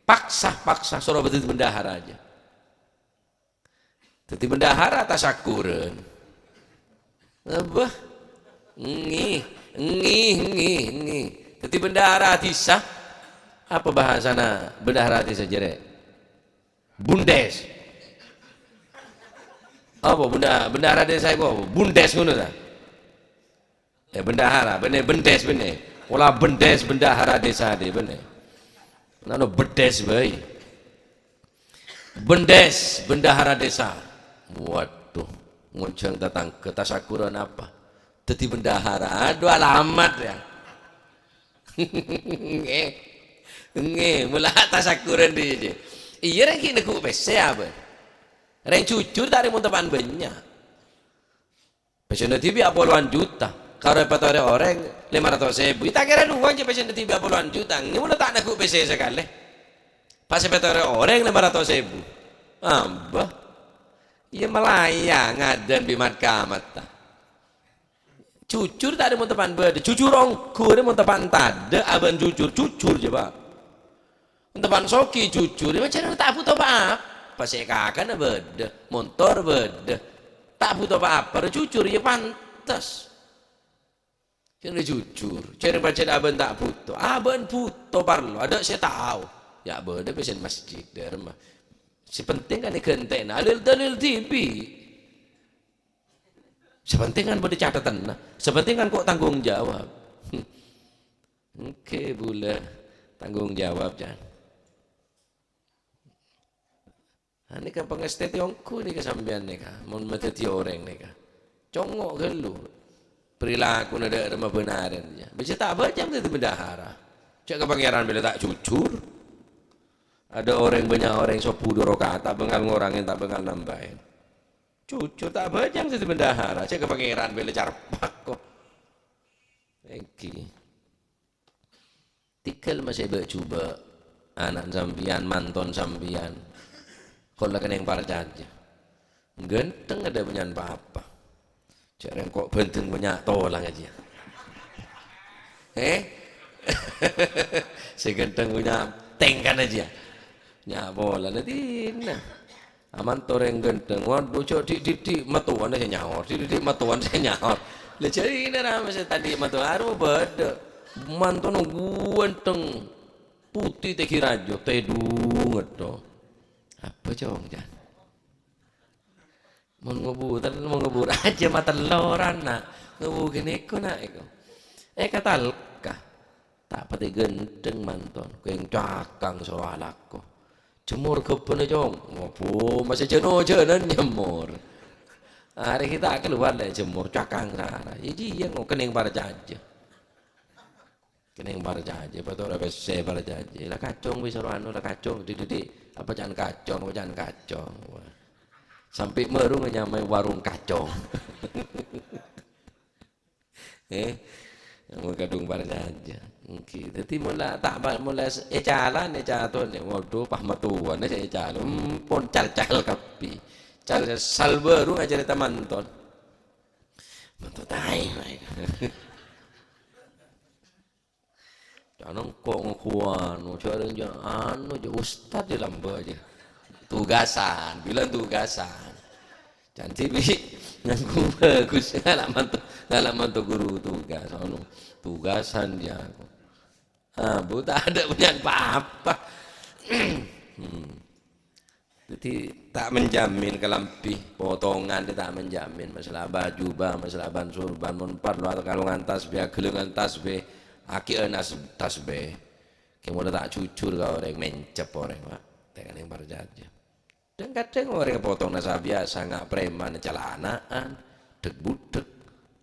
Paksa, paksa, soro dhâddhi bendahara aja. Dhâddhi bendahara tasakkuran. Apa? Ngghi, ngghi, ngghi, ngghi. Dhâddhi bendahara dhisa. Apa bahasana bendahara dhisa jârèya? Bundes. Apa benda-, bendahara dhisa iku apa? Bundes ngono ta? Eh, bendahara, bânnè, bendes, bânnè. Pola bendes bendahara dhisa dhi, bânnè. Nano bedes bhâi. Bendes, bendahara dhisa. Waduh, ngonjhâng tatangghâ, tasakkuran apa? Dhâddhi bendahara. Aduh, alamat, ya. Ngghi. Ngghi, mula tasakkuran dhi, dhi. Iyâ, rèng ghi' neggu' pèssè apa? Rèng jujur ta' rèng mon teppa'an bânnya'. Pèssèna dhibi' apolowan juta, karo èpatorè orèng lèma ratos èbu. Ta' kèra luwang jâ' pèssèna dhibi' apolowan juta. Ngghi, mula ta' neggu' pèssè sakalè. Pas èpatorè orèng lèma ratos èbu. Amba. Iyâ, malaya ngadan bi' mat-kamat ta. Jujur ta' rèng mon teppa'an bâdâ. Jujur ongghu rèng mon teppa'an tadâ', abân jujur, jujur jâ, Pak. Mon teppa'an soghi jujur, yâ, jârèya ta' bhuto pa-apa. Sè èkakana bâdâ, montor bâdâ. Ta' bhuto pa-apa, rè jujur, yâ pantes. Jârèya jujur, jârèya pajhât abân ta' bhuto. Abân bhuto parlo, adâ' sè tao. Yâ bâdâ pèssèna masjid, dârma. Sè penting kan èghântèna, alil-dalil dhibi'. Sè penting kan bâdâ catetanna. Sè penting kan kok tanggung jawab. Oke, bulâ tanggung jawab, Jan. Nah, nèka pangastètè ongghu nèka sampèyan nèka, mon madhâddhi orèng nèka. Congo' ghâllu. Prilakuna dâ' remma bhânarân, ya. Bisa ta' bhâjâng dhâddhi bendahara. Cè' ka Pangèran bilâ ta' jujur. Ada orèng bânnya' orèng sobbhu du rakaat, ta' bângal ngorangè, ta' bângal nambâi. Jujur ta' bhâjâng dhâddhi bendahara, cè' ka Pangèran bilâ carpa' ko. Èngghi. Tèghâl masè bâ'-jhubâ', ana'na sampèyan, manton sampèyan. Kaulâ kennèng parcajâ. Ghântheng adâ' bânnya'an pa-apa. Jâ' rèng ko' bhândheng bânnya' tolang ajâ. Eh? Sè ghântheng bânnya' tèngkan ajâ. Nya' polana dinna. Aman torè ghântheng, waduh, jâ' dhi'-dhi'-dhi' mattowana sè nyaor, dhi'-dhi'-dhi' mattowana sè nyaor. Lha jârèya ramè sè tadhi' mattowana, arowa bâdâ. Mantona ghântheng, putè tèngghi rajâ, tèdhung ngetto. Apa, Cong, Jan? Mon ngobu-, mon ngobur ajâ matellorana. Ngobu ghânèko, na', èko. Eh, katalka. Ta' patè ghântheng manton, kèng cakang soro alako. Jemmor ghâbâna, Cong. Ngobu, masè jân-ojânan nyemmor. Arè ghi' ta' kalowar lè' jemmor, cakang sara. Iyâ, jiyâ, ngo-, kennèng parcajâ. Kennèng parcajâ, patora pèssè parcajâ. La kacong bi' soro anu, la kacong, dhi'-dhi'-dhi'. Apa ca'na kacong, apa ca'na kacong. Wah. Sampè' marung nyamaè warung kacong. Eh, mon kadhung parcajâ. Èngghi. Dhâddhi mon la ta' pa-, mon la s-, ècalanè, ècatonè, waduh, pas mattowana sè ècalan. Empon cal-cal kabbhi. Cal-, sal bâru ngajhâri ta' manton. Manton taè, wae. Can engko' ngaku anu, jârèya jâ-, anu, jâ-, ustad jâ lambâ' jâ. Tugasan, bilang tugasan. Can dhibi' nganggu bagus, ngala' manto, ngala' manto guru tugas, anu, tugasan jâ aku. Ah, bu, ta' ada bânnya'an pa-apa. Hmm. Dhâddhi, ta' menjamin kalambhi potongan, ta' menjamin. Masalah bâjubâ, masalah bân-sorbân, mon parlo kalongan tasbih, aghellângan tasbih, akè'an as-, tasbih. Kèng mon ta' jujur ka orèng, mencep orèng, Pak. Ta' kennèng parcajâ. Dhâng-kadhâng orèng potongna sabiyasa, nga' preman calana'an, dhek-budhek,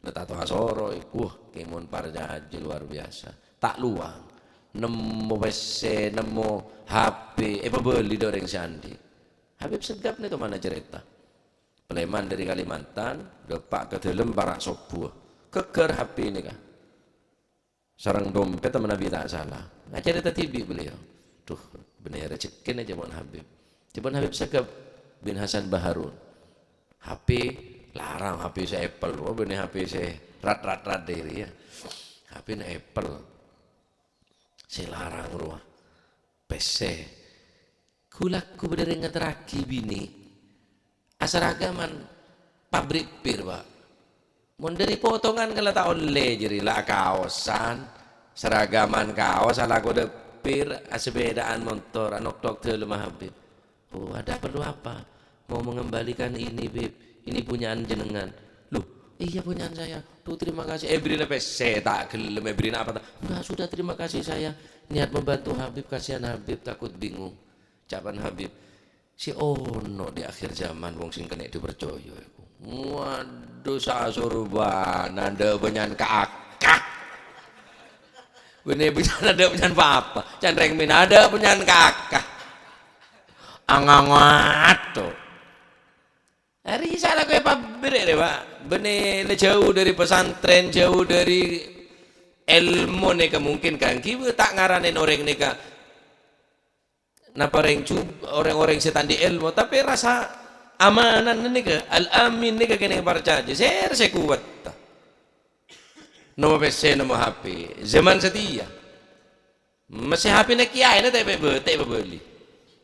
na' tato asoro'è. Wah, kèng mon parcajâ luar biasa. Ta' lowang. Nemmo pèssè, nemmo H P, èpabâli dâ' orèng sè andi'. Habib Segap nèko mana carèta. Preman dâri Kalimantan, dâpa' ka dâlem para' sobbhu. Ghâgghâr H P nèka. Sareng dompet, manabi ta' sala. Ngacarèta dhibi' beliau. Duh, bânnè rejhekkèna jâ' mon Habib. Jâ' mon Habib Segap bin Hasan Baharun. H P larang, H P sè Apple, oh, bânnè H P sè rat-rat-rat dâri, ya. H P-na Apple. Sè larang rowa. Pèssè. Bu, lagghu bâdâ rèng ngaterraghi binè. Asaragaman pabrik pir, Pak. Mon dâri potongan kala ta' ollè jârèya, la akaosan, saragaman kaos, alako dâ' pir, asepèdaan montor, anoktok dâlemma Habib. "Oh, ada perlu apa?" "Mau mengembalikan ini, Bib. Ini punyaan jenengan." "Loh, iya, punyaan saya." "Duh, terima kasih." Èbèrri'na pèssè, ta' ghellem, èbèrri'na apa, ta', "Enggak, sudah, terima kasih, saya niat membantu Habib, kasihan Habib, takut bingung." Ca'èpon Habib, "Sè ono di akhir zaman wong sè kennè' diparcaya iku. Waduh, sasorbhâna, adâ' bânnya'an kaka." Bânnè bisa adâ' bânnya'an papa. Can rèng mèn adâ' bânnya'an kaka. Angangat to. Arèya sala kowe pabrik rè, Pak. Bânnè la jhâu dâri pesantren, jhâu dâri èlmo nèka mungkin kaangghuy ta' ngaranè orèng nèka. Napa rèng ju-, orèng-orèng sè ta' andi' èlmo, tapè rasa amanah nèka, al-amin nèka kennèng parcajâ, sèra sè kowat. Nemmo pèssè, nemmo H P. Zaman satèya. Mastè H P-na kèyaèna ta' èpabâ-, ta' èpabâli.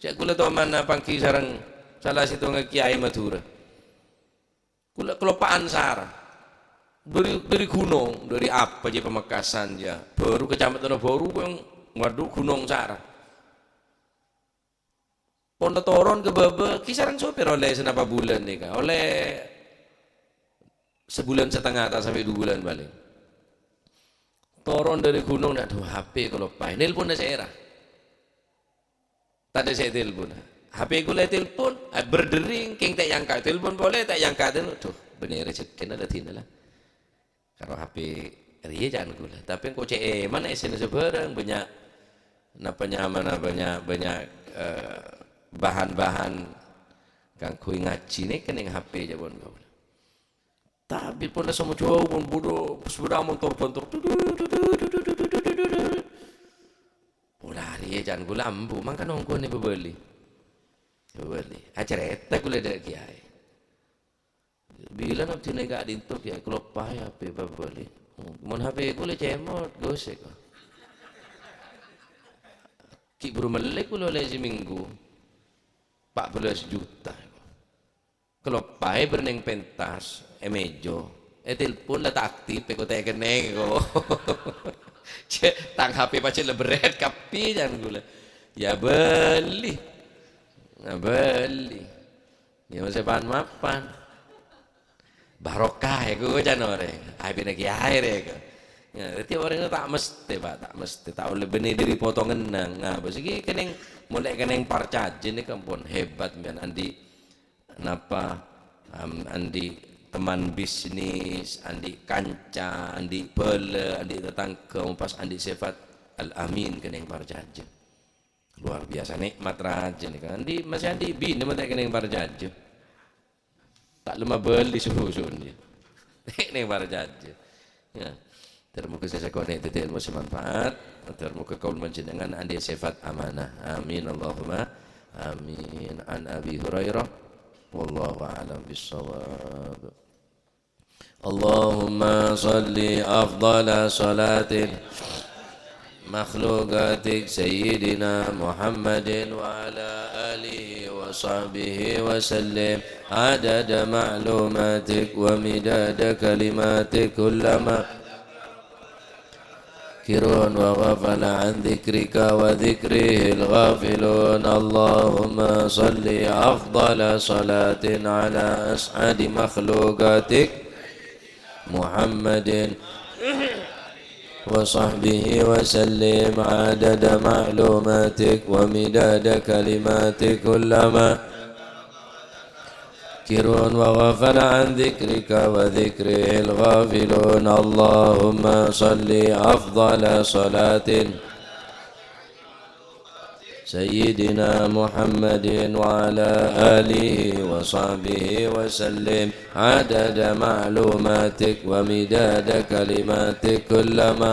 Cè' kaulâ toman apangghi sareng sala sèttonga kèyaè Madhurâ. Kaulâ kaloppa'an sara. Dâri, dâri ghunong, dâri apa jâ' Pamekasan jâ'. Bâru kacamadhânna bâru, waduh, Ghunong Sara. Pon toron ka bâbâ, ghi' sareng sopir ollè sanapa bulân nèka. Ollè sabulân satengnga ta' sampè' du bulân palèng. Toron dâri ghunong, adhu, H P kaloppaè. Nèlponna sèra. Tadâ' sè ètèlpon. H P kaulâ ètèlpon, ah, berdering, kèng ta' èangka'. Tèlpon polè, ta' èangka'. Tèlpon, duh, bânnè rejhekkèna la dinah la. Karo H P rèya ca'na kaulâ. Tapè engko' cè' èman èssèna sabârâng, bânnya', napa nyamana, bânnya', bânnya', eh, bahan-bahan kaangghuy ngajhi nèka neng H P ca'èpon kaulâ. Tapè pon la somma jhâu pon budhu, sepeda montor bantor. Pola rèya ca'na kaulâ, ambu, mangkana ongghuna èpabâli. Èpabâli. Acarèta kaulâ dâ' kèyaè. Bilân abdhina ka'dinto, kèyaè, kaloppaè H P èpabâli. Mon H P kaulâ cèmot, gosèk. Ghi' buru mellè kaulâ ollè sèmènggu. Pa' bellâs juta. Kaloppaè bârnèng pentas, è mèjâ. Ètèlpon la ta' aktip, èko ta' èkennèng, ko. Cè', tang H P pajhât la berrèt kabbhi, ca'na kaulâ. Yâ bâli. Nah, bâli. Yâ masè pan-mapan. Barokah, èko, ca'na orèng. Aèbhina kèyaè, rè, ko. Yâ, dhâddhi orèng ta' mestè, Pak, ta' mestè. Ta' ollè bânnè dâri potonganna. Nah, bâs ghi' kennèng, molè kennèng parcajâ nèka ampon hebat, sampèyan andi' napa, am, andi' teman bisnis, andi' kanca, andi' bhâlâ, andi' tatangghâ, mon pas andi' sèfat al-amin kennèng parcajâ. Luar biasa nè'mat rajâ nèka. Andi', masè andi' binè mon ta' kennèng parcajâ. Ta' lemma bâli susun, yâ. Kennèng parcajâ. Yâ. Ter moghâ sè sakonè' dhâddhi èlmo sè manfaat. Ter moghâ kaulâ panjhennengngan andi' sèfat amanah. Amin, Allahumma amin. An Abi Hurairah, wallahu a'lam bissawab. Allahumma shalli afdhala shalatin makhluqatik Sayyidina Muhammadin wa ala alihi wa sahbihi wa sallim adada ma'lumatik wa midada kalimatik kullama ذاكر وغفل عن ذكرك وذكره الغافلون. اللهم صل أفضل صلاة على أسعد مخلوقاتك محمد وصحبه وسلم عدد معلوماتك ومداد كلماتك كلما ذاكر وغفل عن ذكرك وذكره الغافلون. اللهم صل أفضل صلاة سيدنا محمد وعلى آله وصحبه وسلم عدد معلوماتك ومداد كلماتك كلما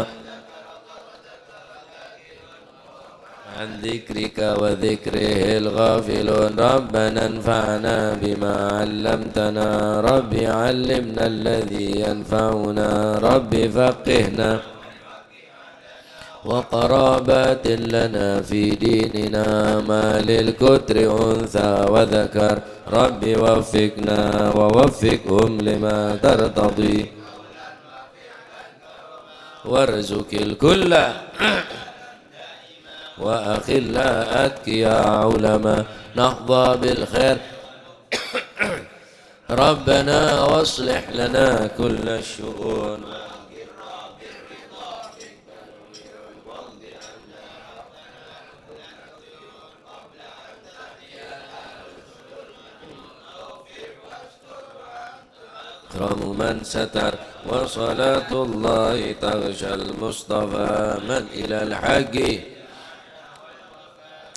عن ذكرك وذكره الغافلون. ربنا انفعنا بما علمتنا. رب علمنا الذي ينفعنا. رب فقهنا. وقرابات لنا في ديننا، ما للكتر أنثى وذكر، رب وفقنا ووفقهم لما ترتضي، وارزق الكل وأخلاء أتقياء علماء نحظى بالخير. ربنا وأصلح لنا كل الشؤون. أكرم من ستر، وصلاة الله تغشى المصطفى من إلى الحق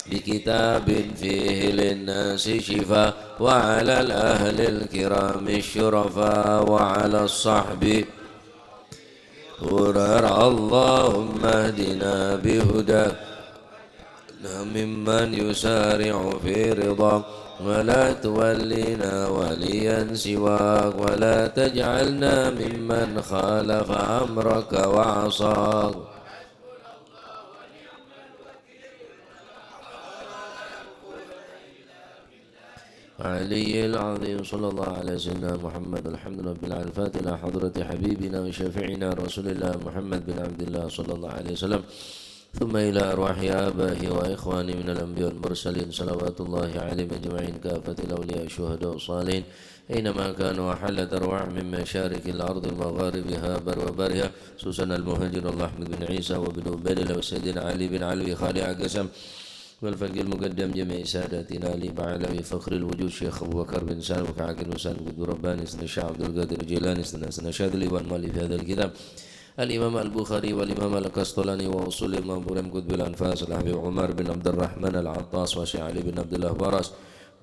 بكتاب فيه للناس شفاء، وعلى الأهل الكرام الشرفاء، وعلى الصحب غرر. اللهم اهدنا بهداك ممن يسارع في رضاك، ولا تولنا وليا سواك، ولا تجعلنا ممن خالف أمرك وعصاك. العلي العظيم. صلى الله على سيدنا محمد. الحمد لله رب العالمين. الفاتحة إلى حضرة حبيبنا وشفيعنا رسول الله محمد بن عبد الله صلى الله عليه وسلم. ثم إلى أرواح آبائه وإخوانه من الأنبياء والمرسلين، صلوات الله عليهم أجمعين، كافة الأولياء والشهداء والصالحين، أينما كانوا وحلت أرواحهم من مشارق الأرض ومغاربها، بر وبرها، خصوصا المهاجر الله أحمد بن عيسى وابن عبيد الله وسيدنا علي بن علوي خالع قسم، والفقيه المقدم جميع ساداتنا علي بعلوي فخر الوجود شيخ أبو بكر بن سالم وكعاقل حسين قطب رباني سيدنا الشيخ عبد القادر الجيلاني سيدنا سيدنا شاذلي وأنوالي في هذا الكتاب الإمام البخاري والإمام القسطلاني وأصول الإمام إبراهيم قطب الأنفاس الحبيب عمر بن عبد الرحمن العطاس والشيخ علي بن عبد الله براس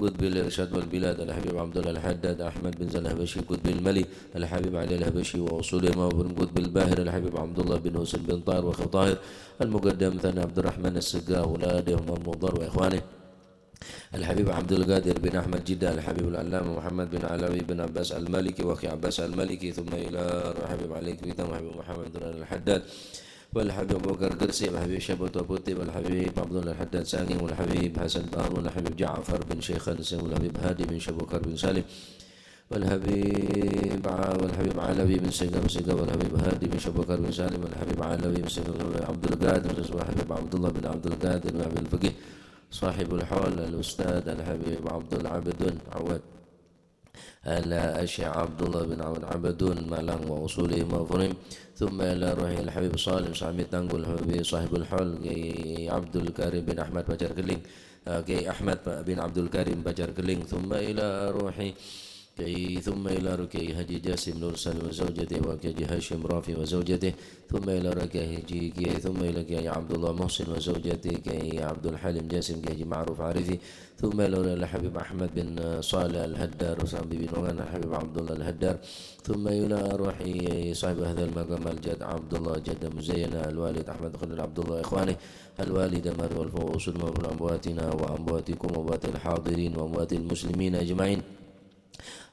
قطب الإرشاد والبلاد الحبيب عبد الله الحداد أحمد بن زين الحبشي قطب الملي الحبيب علي الحبشي وأصول الإمام إبراهيم قطب الباهر الحبيب عبد الله بن حسين بن طاهر وخطاهر المقدم ثاني عبد الرحمن السقا وأولاده ومضر وإخوانه الحبيب عبد القادر بن أحمد جدة الحبيب العلامة محمد بن علوي بن عباس المالكي وأخي عباس المالكي ثم إلى الحبيب علي كويتا وحبيب محمد بن الحداد والحبيب أبو بكر قرسي والحبيب شبة أبو طيب والحبيب عبد الله الحداد ساني والحبيب حسن بهار والحبيب جعفر بن شيخان سين والحبيب هادي بن شبوكر بن سالم والحبيب ع-، والحبيب علوي بن سيقا بن سيقا والحبيب هادي بن شبوكر بن سالم والحبيب علوي بن سيقا بن عبد القادر والحبيب عبد الله بن عبد القادر والحبيب الفقيه صاحب الحول الأستاذ الحبيب عبد العبد بن عواد على الشيخ عبد الله بن عبد عبدون مالان وأصولهم وفروعهم ثم إلى روح الحبيب صالح سامي تانقو الحبيب صاحب الحول كي عبد الكريم بن أحمد بجار قلينغ، آه، كي أحمد بن عبد الكريم بجار قلينغ ثم إلى روح كي ثم إلى روح كي حاجي جاسم نور سالم وزوجته وكي حاجي هاشم رافي وزوجته ثم إلى روح كي حاجي كي ثم إلى كي عبد الله محسن وزوجته كي عبد الحليم جاسم كي حاجي معروف عارفي ثم إلى روح الحبيب أحمد بن صالح الهدار وسام بن نوغان الحبيب عبد الله الهدار ثم إلى روح صاحب هذا المقام الجد عبد الله جد مزينة الوالد أحمد خليل عبد الله إخوانه الوالدة مريم والفوق أصول أمواتنا وأمواتكم وأموات الحاضرين وأموات المسلمين أجمعين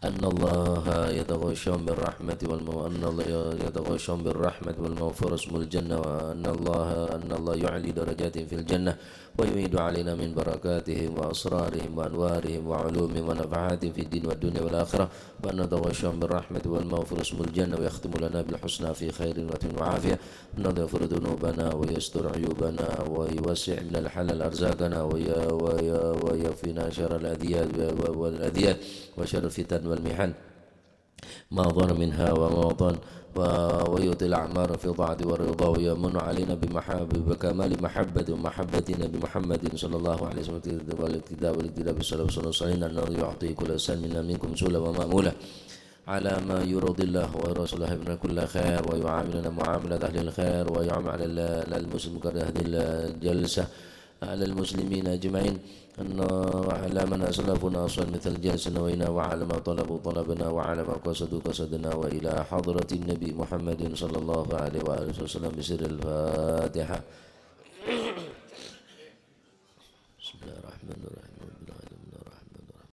أن الله يتغشاهم بالرحمة والمو-، أن الله يتغشاهم بالرحمة والمغفرة واسم الجنة، وأن الله، أن الله يعلي درجاتهم في الجنة، ويعيد علينا من بركاتهم وأسرارهم وأنوارهم وعلومهم ونفحاتهم في الدين والدنيا والآخرة، وأن يتغشاهم بالرحمة والمغفرة واسم الجنة، ويختم لنا بالحسنى في خير وعافية، أن يغفر ذنوبنا ويستر عيوبنا ويوسع من الحلال أرزاقنا وي-، وي-، ويكفينا شر الأذية و-، و-، والأذية وشر الفتن والمحن ما ظهر منها وما بطن و-، ويطيل أعمارنا في طاعته ورضاه ويمن علينا بمحب-، بكمال محبة ومحبتنا بمحمد صلى الله عليه وسلم والكتاب والاقتداء بالسلف الصالحين أن يعطي كل إنسان منا منكم سؤلا ومأمولا على ما يرضي الله ورسوله من كل خير، ويعاملنا معاملة أهل الخير، ويعم على ال-، على المسلم قدر هذه الجلسة، على المسلمين أجمعين، أن على من أسلفنا أصلا مثل الجلسة نوينا، وعلى ما طلبوا طلبنا، وعلى ما قصدوا قصدنا، وإلى حضرة النبي محمد صلى الله عليه وآله وسلم بسر الفاتحة. بسم الله الرحمن الرحيم.